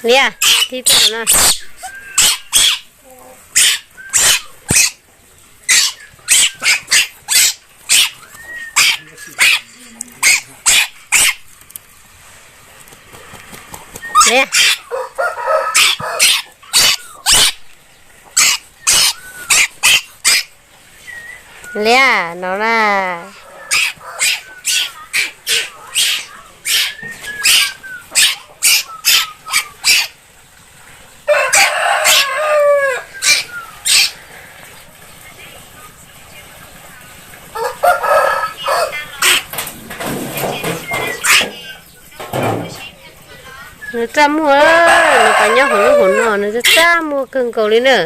Liab, tib tug no. Liab. Liab no na. Nws txaj muag, nws pas nyob hauv lub hauv no nws txaj muag kawg nkaus li na.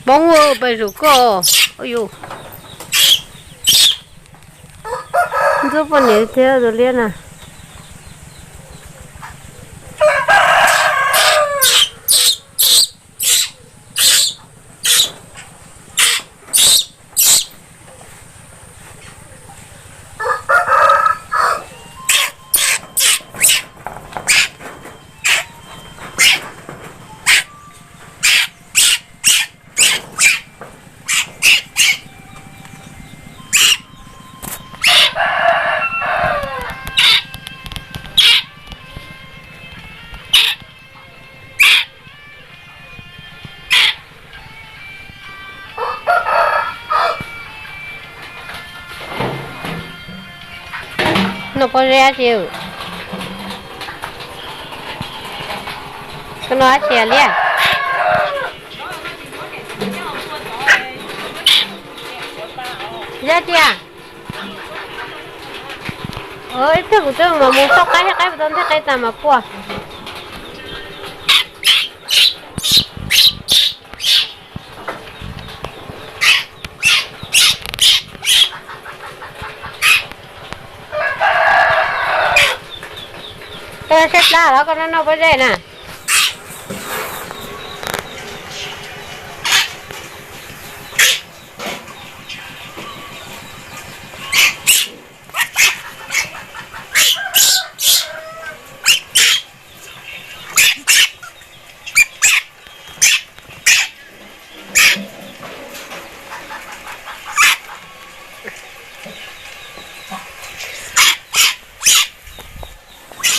Poob ua pes zus koj. Ua yus ntxub poj niam thiab tus liab na. Noj pob zeb tsi? Koj noj dab tsi liab? Yog tiag. Ib pliag kuv twb mam mus xauj qaib thiab, qaib puas tau nteg qe tas mas puas. Koj saib plab los koj noj noj pob zeb na.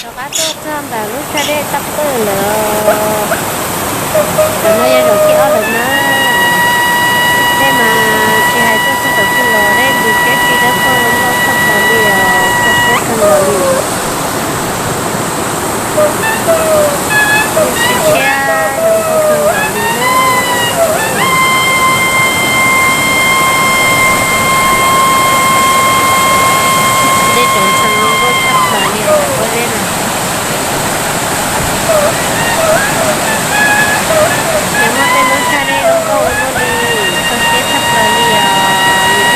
Rov qab tuaj txog ntawm lub tsag dej toj qwj lawm. Ntawm no yog zaum thib ob lawm na. Dej mas tsis hais tuaj txog ntawm kuj los dej ntws siab tsis dawb paug zoo nkauj tshaj plaws li os, kho siab kawg nkaus li. Siab tshiab zoo nkauj kawg nkaus li na. Dej tsaus ntshee zoo nkauj tshaj plaws li os, pob zeb na. Ces muaj tej lub tsag dej zoo nkauj ua luaj li, kho siab tshaj plaws li os,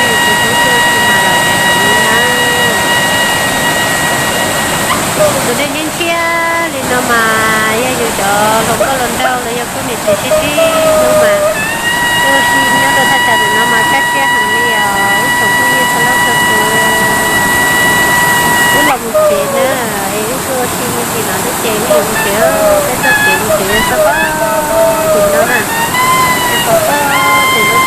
yus thiaj yus tus hlub tuaj tsis mas los ces heev li na. Tus dej ntsia ntsia li no mas yog yus cov hluas nkauj hluas nraug los yog poj niam tsev sib sib hlub mas tuaj ua si nyob rau thaj tsam ntawm no mas kaj siab heev li os ib tsoom phooj ywg txhua leej txhua tus. Wb los mus tsev na, es wb tuaj ua si mus tim no thiab ces wb yuav mus tsev, peb txoj kev mus tsev yog txoj pob tim no na, txoj pob tim no.